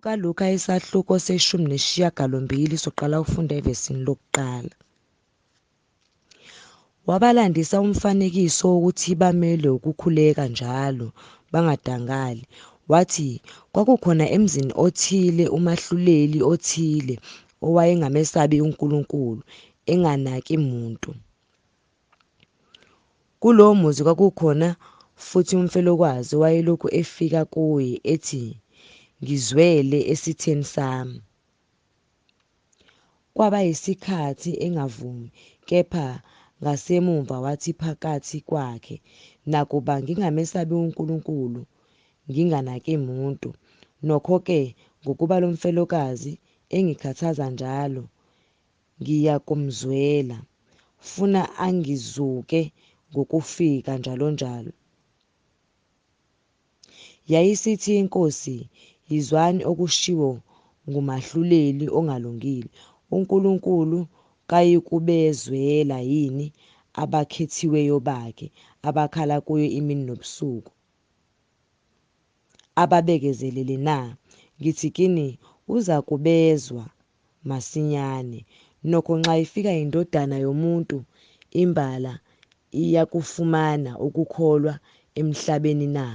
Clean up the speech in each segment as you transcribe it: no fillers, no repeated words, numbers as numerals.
KukaLuka isahluko se-18 soqala ukufunda evesini lokuqala. Wabalandisa umfanekiso wokuthi bamelwe ukukhuleka njalo, bangadangali. Wathi, kwakukhona emzini othile umahluleli othile owayengamesabi uNkulunkulu, enganaki muntu. Kulowo muzi kwakukhona futhi umfelokazi owayelokhu efika kuye ethi, ngizwele esitheni sami. Kwaba yisikhathi engavumi, kepha ngasemumva wathi phakathi kwakhe, nakuba ngingamesabi uNkulunkulu, nginganaki muntu, nokho-ke ngokuba lo mfelokazi engikhathaza njalo, ngiyakumzwela, funa angizuke ngokufika njalonjalo. Yayisithi iNkosi, yizwani okushiwo ngumahluleli ongalungile. UNkulunkulu kayikubezwela yini abakhethiweyo bakhe, abakhala kuye imini nobusuku, ababekezelele na? Ngithi kini, uzakubezwa masinyane. Nokho nxa ifika iNdodana yomuntu, imbala iyakufumana ukukholwa emhlabeni na?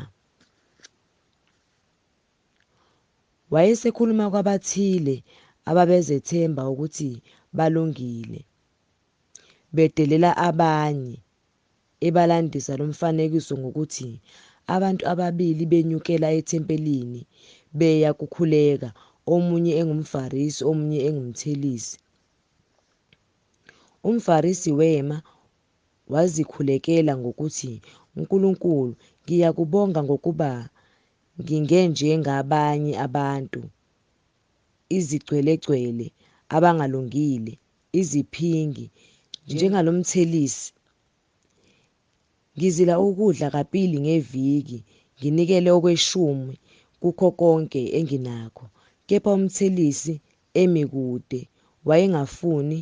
Wayesekhuluma kwabathile ababezethemba ukuthi balungile, bedelela abanye, ebalandisa lo mfanekiso ngokuthi abantu ababili benyukela ethempelini beya kukhuleka, omunye engumFarisi, omunye engumthelisi. UmFarisi wema wazikhulekela ngokuthi, Nkulunkulu, ngiyakubonga ngokuba ngingenjengabanye abantu, izigcwelegcwele, abangalungile, iziphingi, njengalomthelisi. Ngizila ukudla kabili ngeviki, nginikele okweshumi kukho konke enginakho. Kepha umthelisi emi kude, wayengafuni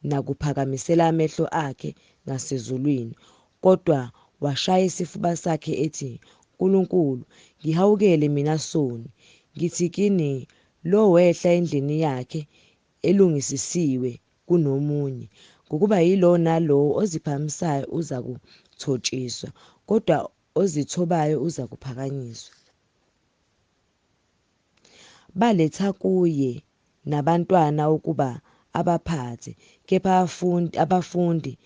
nakuphakamisela amehlo akhe ngasezulwini, kodwa washaya isifuba sakhe ethi, Nkulunkulu, ngihawukele mina soni. Ngithi kini, lo wehla endlini yakhe elungisisiwe kunomunye, ngokuba yilowo nalowo oziphakamisayo uzakuthotshiswa, kodwa ozithobayo uzakuphakanyiswa. Baletha kuye nabantwana ukuba abaphathe, kepha abafundi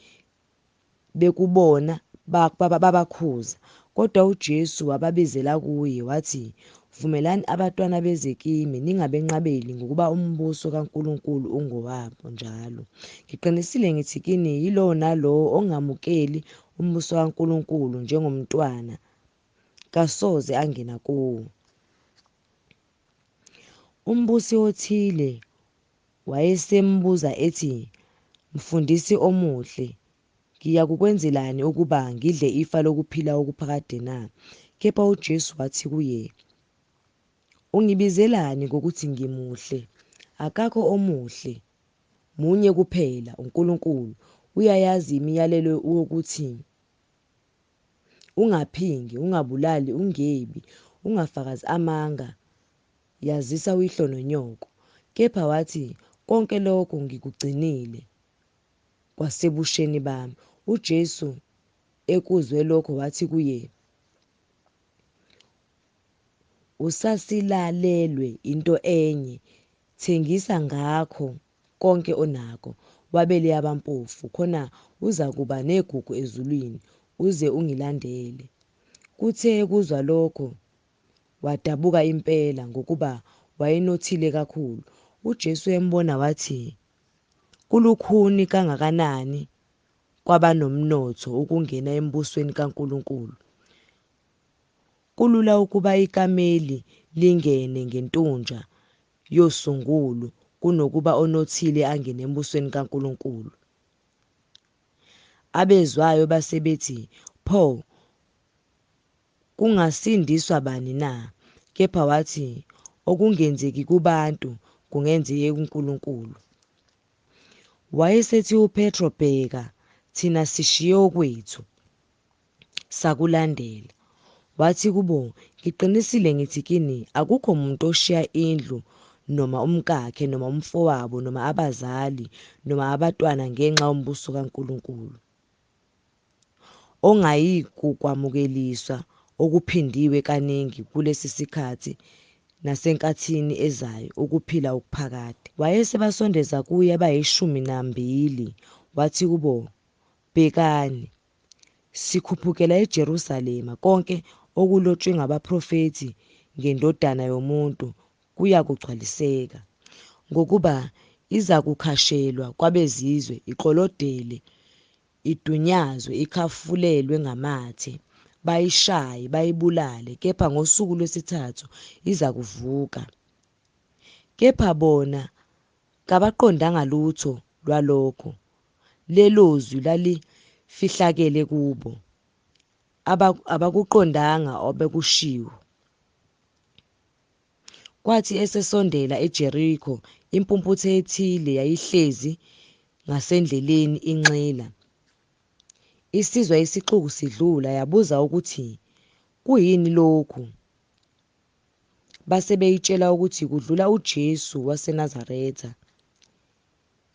bekubona babakhuza. Kodwa uJesu wababizela kuye wathi, vumelani abantwana beze kimi, ningabenqabeli, ngokuba umbuso kaNkulunkulu ungowabo njalo. Ngiqinisile ngithi kini, yilowo nalowo ongamukeli umbuso kaNkulunkulu njengomntwana kasoze angena kuwo. Umbusi othile wayesembuza ethi, Mfundisi omuhle, ngiyakukwenzelani ukuba ngidle ifa lokuphila okuphakade na? Kepha uJesu wathi kuye, ungibizelani ngokuthi ngimuhle? Akakho omuhle, munye kuphela, uNkulunkulu. Uyayazi imiyalelo wokuthi ungaphingi, ungabulali, ungebi, ungafakazi amanga, yazisa uyihlo nonyoko. Kepha wathi, konke lokho ngikugcinile kwasebusheni bami. uJesu ekuzwe lokho wathi kuye, usasilalelwe into enye, thengisa ngakho konke onakho, wabele abampofu, khona uzakuba negugu ezulwini, uze ungilandele. Kuthe ekuzwa lokho wadabuka impela, ngokuba wayenothile kakhulu. uJesu embona wathi, kulukhuni kangakanani kwabanomnotho ukungena embusweni kaNkulunkulu. Kulula ukuba ikameli lingene ngentunja yosungulo kunokuba onothile angene embusweni kaNkulunkulu. Abezwayo base bethi, pho kungasindiswa bani na? Kepha wathi, okungenzeki kubantu kungenzeka kuNkulunkulu. Wayesethi uPetro, bheka, thina sishiye okwethu, sakulandela. Wathi kubo, Ngiqinisile ngithi kini, akukho muntu oshiya indlu noma umkakhe noma umfowabo noma abazali noma abatwana ngenxa yombuso kaNkulunkulu, ongayikukwamukeliswa okuphindiwe kaningi kulesi sikhathi nasenkathini ezayo ukuphila okuphakade. Wayesebasondeza kuye abayishumi nambili, wathi kubo, Bhekani, sikhuphukela eJerusalema, konke okulotshwe ngabaprofethi ngeNdodana yomuntu kuyakugcwaliseka. Ngokuba izakukhashelwa kwabezizwe, iklolodele, idunyazwe, ikhafulelwe ngamathe, bayishaye, bayibulale, kepha ngosuku lwesithathu izakuvuka. Kepha bona kabaqondanga lutho lwalokho, lelo zwi lalifihlakele kubo, abakuqondanga obekushiwo. Kwathi esesondela eJeriko, impumputhe ethile yayihlezi ngasendleleni inxila. Isizwa isixuku sidlula, yabuza ukuthi kuyini lokhu. Base beyitshela ukuthi kudlula uJesu waseNazaretha.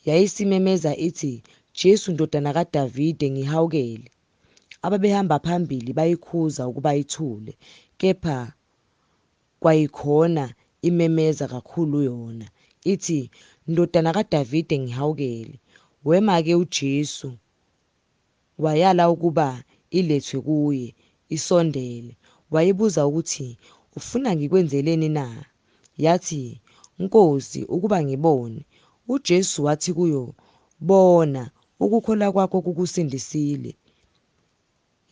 Yayisimemeza ithi, Jesu ndodana kaDavide, ngihawukele. Ababehamba phambili bayikhuza ukuba ithule, kepha kwayikhona imemeza kakhulu yona, ithi, Ndodana kaDavide, ngihawukele. Wema-ke uJesu, wayala ukuba ilethwe kuye, isondele. Wayibuza ukuthi, Ufuna ngikwenzeleni na? Yathi, Nkosi, ukuba ngibone. UJesu wathi kuyo, Bona, ukukholwa kwakho kukusindisile.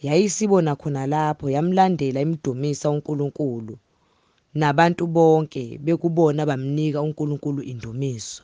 Yayisibona khona lapho, yamlandela imdumisa uNkulunkulu. Nabantu bonke bekubona bamnika uNkulunkulu indumiso.